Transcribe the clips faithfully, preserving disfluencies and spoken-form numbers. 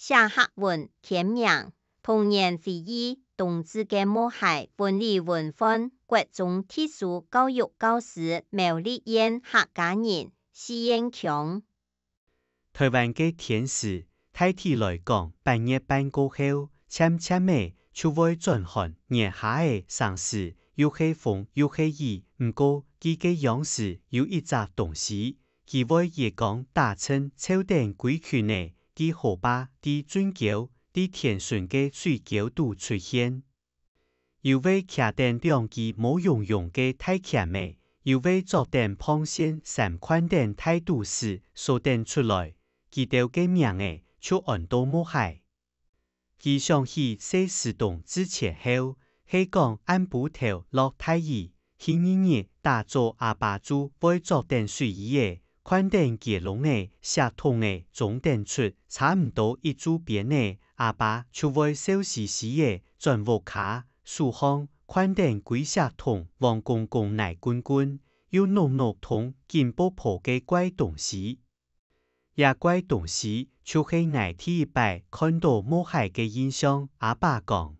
寫客文、簽名、童年回憶、冬至个毛鞋、文理文歡、國中特殊教育教師、苗栗縣客家人、四縣腔。 臺灣个天時，大體來講，八月半過後，漸漸仔就會轉寒，年下仔成時，又係風又係雨。毋過，佢个央時有一隻東西，佢會月光打襯，湊等歸群仔，在河壩、在圳溝、在田脣个水溝肚出現。 有會擎等兩支毛茸茸个大鉗仔，有會著等膨線衫，擐等大肚屎，趖等出來，佢兜个名仔就安到毛鞋。佢想起細時冬至前後，係講暗晡頭落大雨， 第二日打早阿爸就會著等水衣仔，擐等雞籠仔、錫桶仔，衝等出，差毋多一晝邊仔，阿爸就會笑嘻嘻仔轉屋下，手項擐等歸錫桶，黃公公泥滾滾，又淰淰同緊噗噗个怪東西。這怪東西就係𠊎第一擺看著毛鞋个印象。阿爸講：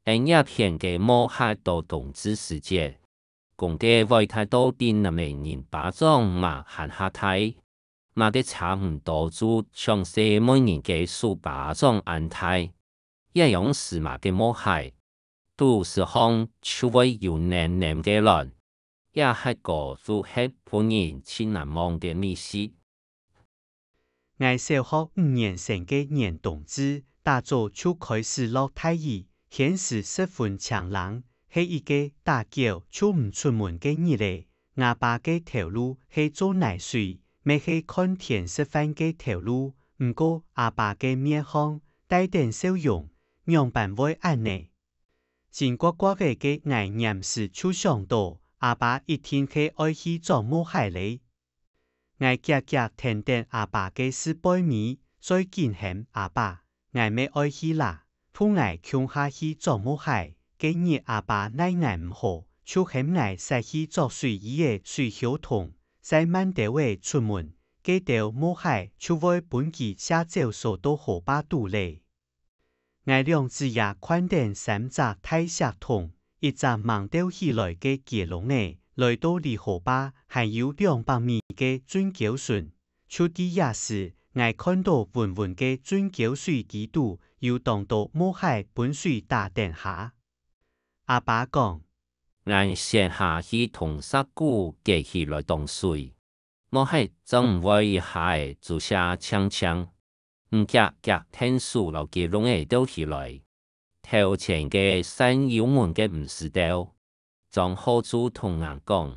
𫣆這片个毛鞋到冬至時節，公个會大到比𠊎等人巴掌嫲還較大，嫲个差毋多就像細妹人个手巴掌恁大。這央時嫲个毛鞋，肚屎項就會有黏黏个卵，這核果就係分人盡難忘个味緒。 𠊎小學五年生个年冬至，打早就開始落大雨，天時十分清冷，係一個打狗就毋出門个日仔。吾爸个頭路係做泥水，乜係看天食飯个頭路，毋過阿爸个面項帶等笑容，仰般會恁呢？ 真刮刮仔个𠊎黏時就想著，阿爸一定係愛去著毛鞋咧。𠊎遽遽跈等阿爸个屎背尾，嘴緊喊：「阿爸，𠊎乜愛去啦，渡𠊎共下去著毛鞋。」該日阿爸奈𠊎毋何，就喊𠊎徙去著水衣仔、水枵桶，再慢兜仔出門，該兜毛鞋就會分佢瀉走，趖到河壩肚咧。 𠊎兩子爺擐等三隻大錫桶，一隻吂吊起來个雞籠仔，來到離河壩還有兩百米个圳溝脣。就在這時，𠊎看著渾渾个圳溝水基肚有當多毛鞋分水打等下。阿爸講：「𠊎先下去同石牯擛起來擋水，毛鞋正毋會一下仔就瀉淨淨。」 你遽遽𢯭手摎雞籠仔吊起來，頭前个山腰門个毋使吊，正好就同𠊎講。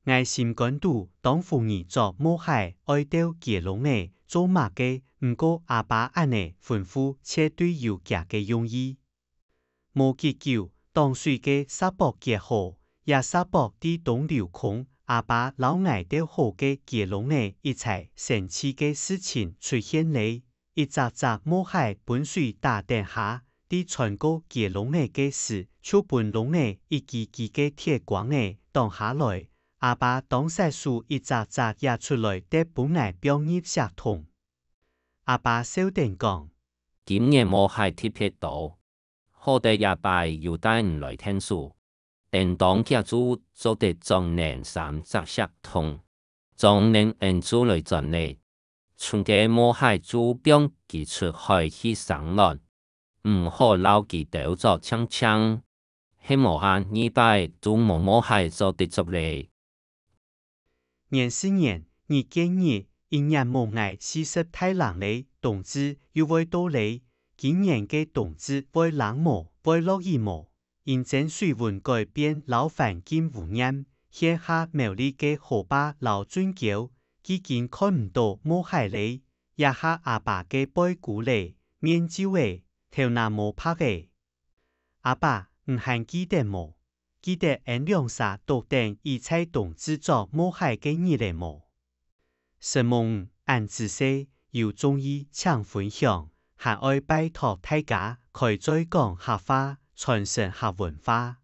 𠊎心肝肚當狐疑著毛鞋愛吊雞籠仔做麼个，毋過阿爸恁呢吩咐絕對有厥个用意。 無幾久，擋水个石駁結好，這石駁在當鏤空，阿爸摎𠊎吊好个雞籠仔一齊，神奇个事情出現咧。一隻隻毛鞋分水打等下，在穿過雞籠仔个時，就分籠仔一支支个鐵管仔擋下來。阿爸當煞手一隻隻掖出來，㧒分𠊎放入錫桶。阿爸笑等講：「今年毛鞋特別多， 好得這擺有帶你來𢯭手，等當遽就做得裝等三隻錫桶，裝等𫣆就來轉咧。賰个毛鞋就放佢出海去生卵，毋好摎佢兜著淨淨，係無下二擺就無毛鞋做得著咧。」 年四年，日見日，一眼目𠊎四十大零咧，冬至又會到咧。今年个冬至會冷無？會落雨無？因爭水溫改變摎環境污染，現下苗栗个河壩摎圳溝，既經看毋著毛鞋咧。這下阿爸个背痀咧，面皺咧，頭那毛白咧。 阿爸，你還記得無？記得𫣆兩儕獨等以在冬至著毛鞋个日仔無？承蒙你恁仔細，有中意請分享，還愛拜託大家開嘴講客話，傳承客文化。